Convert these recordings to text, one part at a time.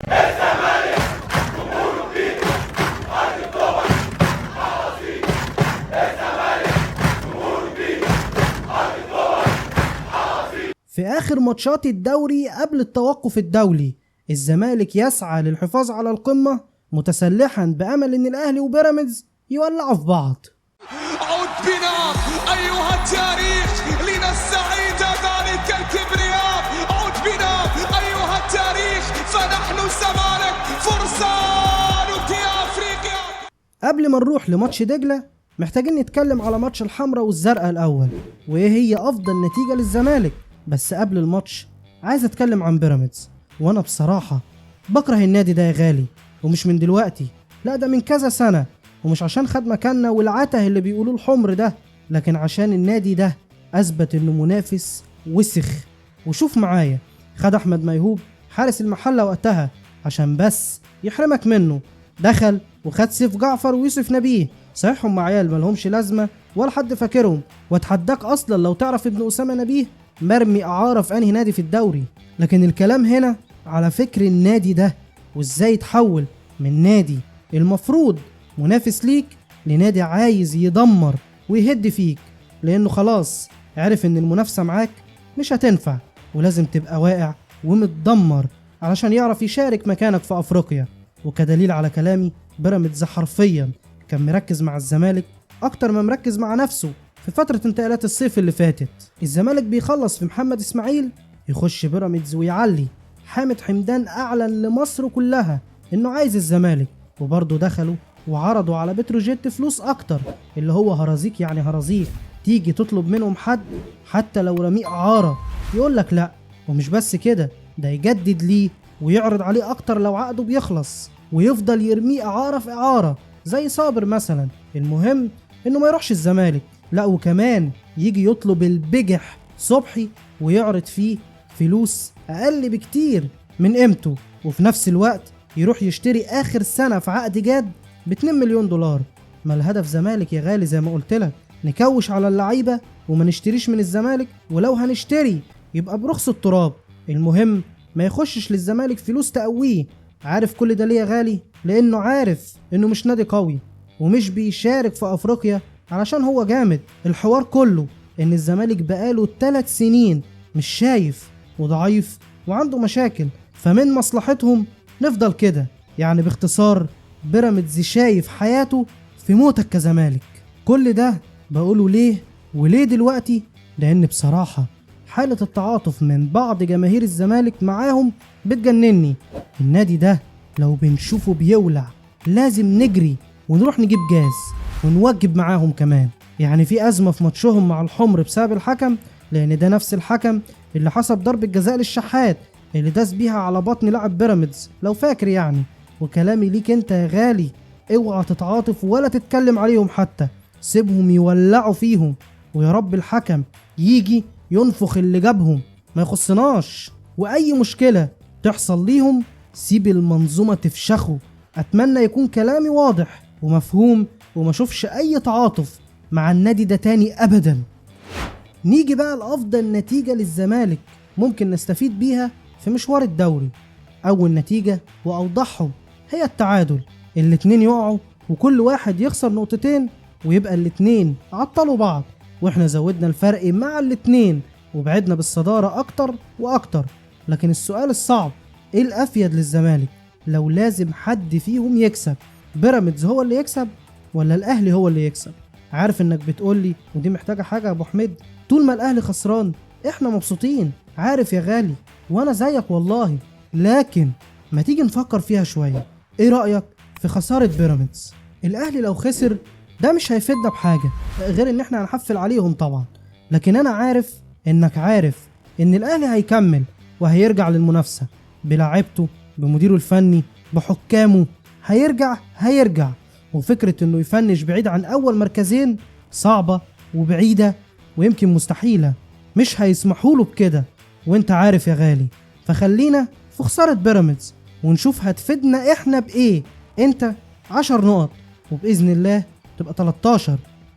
في آخر ماتشات الدوري قبل التوقف الدولي، الزمالك يسعى للحفاظ على القمة متسلحا بأمل إن الأهلي وبيراميدز يولعوا في بعض. عد بنا أيها التاريخ لنستعيد ذلك الكبرياء، عد بنا أيها التاريخ فنحن الزمالك فرسان أفريقيا. قبل ما نروح لماتش دجلة محتاجين نتكلم على ماتش الحمراء والزرقاء الأول، وإيه هي أفضل نتيجة للزمالك. بس قبل الماتش عايز أتكلم عن بيراميدز، وأنا بصراحة بكره النادي ده يا غالي، ومش من دلوقتي، لا ده من كذا سنة، ومش عشان خد مكاننا والعته اللي بيقولوه الحمر ده، لكن عشان النادي ده أثبت إنه منافس وسخ. وشوف معايا، خد أحمد ميهوب حارس المحلة وقتها عشان بس يحرمك منه، دخل وخد سيف جعفر ويوسف نبيه، صحيح هم عيال مالهمش لازمة ولا حد فاكرهم، واتحداك أصلا لو تعرف ابن أسامة نبيه مرمي إعارة في أنهي نادي في الدوري. لكن الكلام هنا على فكر النادي ده، وإزاي يتحول من نادي المفروض منافس ليك لنادي عايز يدمر ويهد فيك، لأنه خلاص عرف إن المنافسة معاك مش هتنفع، ولازم تبقى واقع ومتدمر علشان يعرف يشارك مكانك في أفريقيا. وكدليل على كلامي، بيراميدز حرفيا كان مركز مع الزمالك أكتر ما مركز مع نفسه في فترة انتقالات الصيف اللي فاتت. الزمالك بيخلص في محمد إسماعيل، يخش بيراميدز ويعلي. حامد حمدان أعلن لمصر كلها إنه عايز الزمالك، وبرضه دخلوا وعرضوا على بتروجيت فلوس أكتر، اللي هو هرازيك يعني هرازيك، تيجي تطلب منهم حد حتى لو رمية إعارة يقول لك لا. ومش بس كده، ده يجدد ليه ويعرض عليه أكتر لو عقده بيخلص، ويفضل يرميه إعارة في إعارة زي صابر مثلا. المهم إنه ما يروحش الزمالك، لا وكمان يجي يطلب البجح صبحي ويعرض فيه فلوس أقل بكتير من قيمته، وفي نفس الوقت يروح يشتري آخر سنة في عقد جاد ب2 مليون دولار. ما الهدف زمالك يا غالي، زي ما قلت لك، نكوش على اللعيبة وما نشتريش من الزمالك، ولو هنشتري يبقى برخص التراب. المهم ما يخشش للزمالك فلوس تقويه. عارف كل ده ليه يا غالي؟ لأنه عارف إنه مش نادي قوي ومش بيشارك في أفريقيا علشان هو جامد. الحوار كله إن الزمالك بقاله 3 سنين مش شايف وضعيف وعنده مشاكل، فمن مصلحتهم نفضل كده. يعني باختصار بيراميدز شايف حياته في موتك كزمالك. كل ده بقوله ليه وليه دلوقتي؟ لأن بصراحة حالة التعاطف من بعض جماهير الزمالك معاهم بتجنني. النادي ده لو بنشوفه بيولع لازم نجري ونروح نجيب جاز ونوجب معاهم كمان. يعني في أزمة في ماتشهم مع الحمر بسبب الحكم، لأن ده نفس الحكم اللي حسب ضربة جزاء للشحات اللي داس بيها على بطن لاعب بيراميدز لو فاكر يعني. وكلامي ليك انت يا غالي، اوعى تتعاطف ولا تتكلم عليهم حتى، سيبهم يولعوا فيهم، ويا رب الحكم يجي ينفخ اللي جابهم، ما يخصناش. واي مشكلة تحصل ليهم سيب المنظومة تفشخه. اتمنى يكون كلامي واضح ومفهوم وما اشوفش اي تعاطف مع النادي ده تاني ابدا. نيجي بقى لافضل نتيجة للزمالك ممكن نستفيد بيها في مشوار الدوري. اول نتيجة واوضحهم هي التعادل، الاتنين يقعوا وكل واحد يخسر نقطتين، ويبقى الاتنين عطلوا بعض، واحنا زودنا الفرق مع الاتنين وبعدنا بالصدارة اكتر واكتر. لكن السؤال الصعب، ايه الافيد للزمالك لو لازم حد فيهم يكسب؟ بيراميدز هو اللي يكسب ولا الاهلي هو اللي يكسب؟ عارف انك بتقولي ودي محتاجة حاجة يا ابو حميد، طول ما الاهلي خسران احنا مبسوطين. عارف يا غالي، وانا زيك والله، لكن ما تيجي نفكر فيها شوية. ايه رأيك في خسارة بيراميدز؟ الاهلي لو خسر ده مش هيفيدنا بحاجة غير ان احنا هنحفل عليهم طبعا، لكن انا عارف انك عارف ان الاهلي هيكمل وهيرجع للمنافسة بلاعيبته، بمديره الفني، بحكامه، هيرجع. وفكرة انه يفنش بعيد عن اول مركزين صعبة وبعيدة ويمكن مستحيلة، مش هيسمحوا له بكده، وانت عارف يا غالي. فخلينا في خسارة بيراميدز ونشوف هتفيدنا احنا بايه. انت 10 نقط وبإذن الله تبقى 13،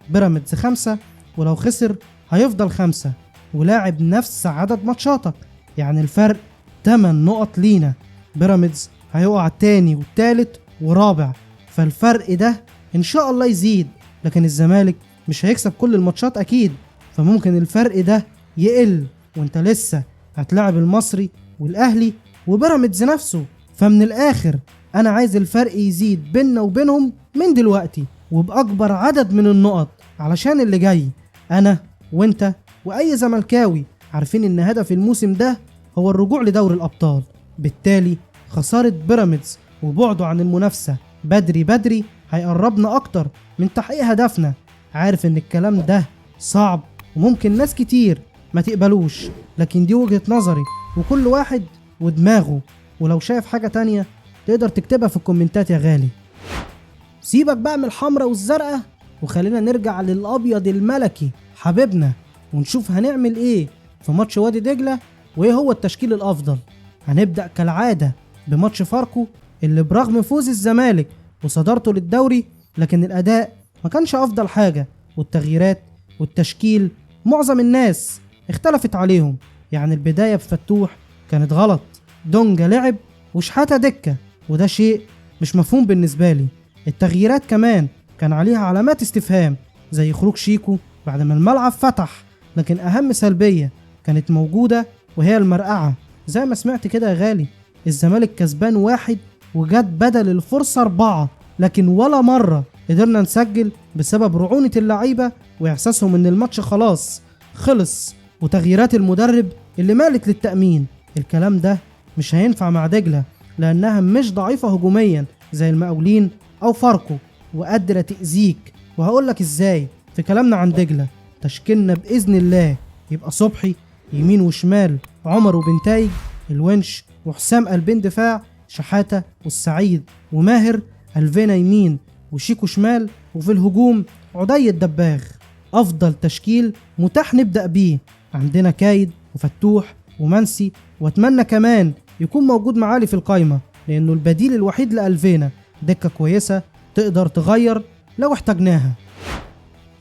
بيراميدز 5، ولو خسر هيفضل 5 ولاعب نفس عدد ماتشاتك، يعني الفرق 8 نقط لينا. بيراميدز هيقع تاني والتالت ورابع، فالفرق ده ان شاء الله يزيد. لكن الزمالك مش هيكسب كل الماتشات اكيد، فممكن الفرق ده يقل وانت لسه هتلعب المصري والاهلي وبيراميدز نفسه. فمن الاخر انا عايز الفرق يزيد بيننا وبينهم من دلوقتي وباكبر عدد من النقط، علشان اللي جاي انا وانت واي زملكاوي عارفين ان هدف الموسم ده هو الرجوع لدوري الابطال. بالتالي خسارة بيراميدز وبعده عن المنافسة بدري بدري هيقربنا اكتر من تحقيق هدفنا. عارف ان الكلام ده صعب وممكن ناس كتير ما تقبلوش، لكن دي وجهة نظري وكل واحد ودماغه، ولو شايف حاجة تانية تقدر تكتبها في الكومنتات يا غالي. سيبك بقى من الحمراء والزرقاء وخلينا نرجع للأبيض الملكي حبيبنا، ونشوف هنعمل ايه في ماتش وادي دجلة وايه هو التشكيل الأفضل. هنبدأ كالعادة بماتش فاركو اللي برغم فوز الزمالك وصدارته للدوري لكن الأداء ما كانش أفضل حاجة، والتغييرات والتشكيل معظم الناس اختلفت عليهم. يعني البداية بفتوح كانت غلط، دونجا لعب وشحاتة دكة، وده شيء مش مفهوم بالنسبة لي. التغييرات كمان كان عليها علامات استفهام زي خروج شيكو بعد ما الملعب فتح. لكن أهم سلبية كانت موجودة وهي المرقعة، زي ما سمعت كده يا غالي، الزمالك كسبان 1 وجت بدل الفرصة 4، لكن ولا مرة قدرنا نسجل بسبب رعونة اللعيبة وإحساسهم إن الماتش خلاص خلص، وتغييرات المدرب اللي مالت للتأمين. الكلام ده مش هينفع مع دجلة لأنها مش ضعيفة هجوميا زي المقاولين أو فاركو وقادرة تأذيك، وهقولك إزاي في كلامنا عن دجلة. تشكيلنا بإذن الله يبقى صبحي يمين وشمال، عمر وبنتايج، الونش وحسام قلبين دفاع، شحاتة والسعيد وماهر، ألفينا يمين وشيكو شمال، وفي الهجوم عدي الدباغ. أفضل تشكيل متاح نبدأ بيه، عندنا كايد وفتوح ومنسي، واتمنى كمان يكون موجود معالي في القايمة لأنه البديل الوحيد لألفينا، دكة كويسة تقدر تغير لو احتاجناها.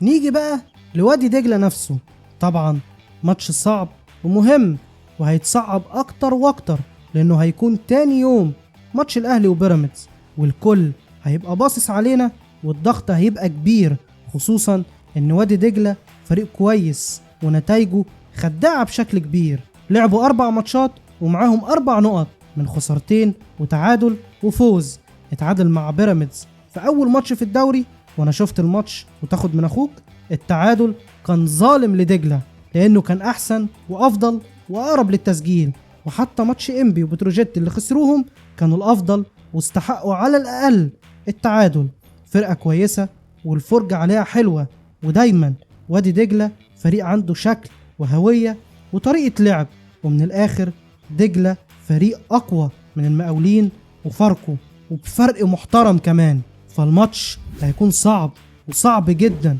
نيجي بقى لوادي دجلة نفسه، طبعا ماتش صعب ومهم وهيتصعب أكتر وأكتر لأنه هيكون تاني يوم ماتش الأهلي وبيراميدز، والكل هيبقى باصص علينا والضغط هيبقى كبير، خصوصا إن وادي دجلة فريق كويس ونتائجه خداعة بشكل كبير. لعبوا 4 ماتشات ومعاهم 4 نقط من خسارتين وتعادل وفوز. اتعادل مع بيراميدز في أول ماتش في الدوري، وأنا شفت الماتش وتاخد من أخوك، التعادل كان ظالم لدجلة لأنه كان أحسن وأفضل وأقرب للتسجيل، وحتى ماتش إنبي وبتروجيت اللي خسروهم كانوا الأفضل واستحقوا على الأقل التعادل. فرقة كويسة والفرجة عليها حلوة، ودايما وادي دجلة فريق عنده شكل وهوية وطريقة لعب، ومن الآخر دجلة فريق أقوى من المقاولين وفاركو وبفرق محترم كمان، فالماتش هيكون صعب وصعب جدا.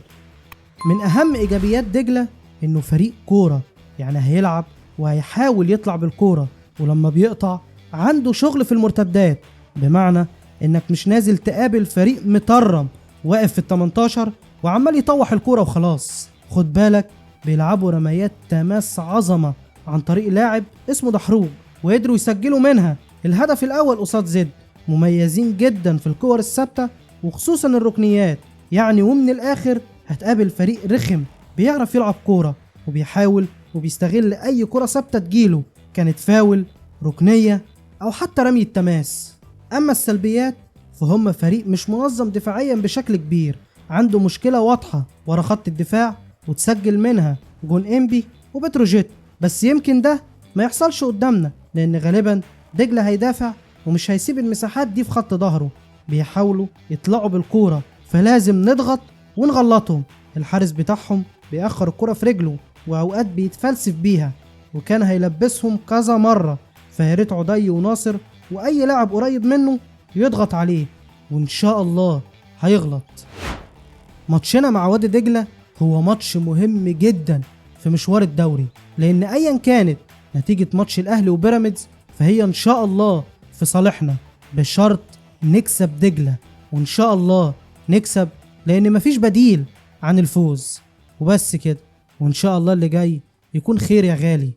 من أهم إيجابيات دجلة إنه فريق كورة، يعني هيلعب وهيحاول يطلع بالكورة، ولما بيقطع عنده شغل في المرتدات، بمعنى إنك مش نازل تقابل فريق مطرم واقف في ال18 وعمال يطوح الكورة وخلاص. خد بالك بيلعبوا رميات تماس عظمة عن طريق لاعب اسمه دحروج، وقدروا يسجلوا منها الهدف الأول قصاد زد. مميزين جدا في الكور الثابتة وخصوصا الركنيات، يعني ومن الآخر هتقابل فريق رخم بيعرف يلعب كورة وبيحاول وبيستغل أي كرة ثابتة تجيله، كانت فاول، ركنية، أو حتى رمي التماس. أما السلبيات فهم فريق مش منظم دفاعيا بشكل كبير، عنده مشكلة واضحة ورا خط الدفاع وتسجل منها جون إنبي وبتروجيت، بس يمكن ده ما يحصلش قدامنا لأن غالبا دجلة هيدافع ومش هيسيب المساحات دي في خط ظهره، بيحاولوا يطلعوا بالكورة فلازم نضغط ونغلطهم. الحارس بتاعهم بيأخر الكرة في رجله وأوقات بيتفلسف بيها، وكان هيلبسهم كذا مرة، فياريت عدي وناصر وأي لاعب قريب منه يضغط عليه وإن شاء الله هيغلط. ماتشنا مع وادي دجلة هو ماتش مهم جدا في مشوار الدوري، لأن أيا كانت نتيجة ماتش الأهلي وبيراميدز فهي إن شاء الله في صالحنا، بشرط نكسب دجلة، وإن شاء الله نكسب لأن مفيش بديل عن الفوز. وبس كده، وإن شاء الله اللي جاي يكون خير يا غالي.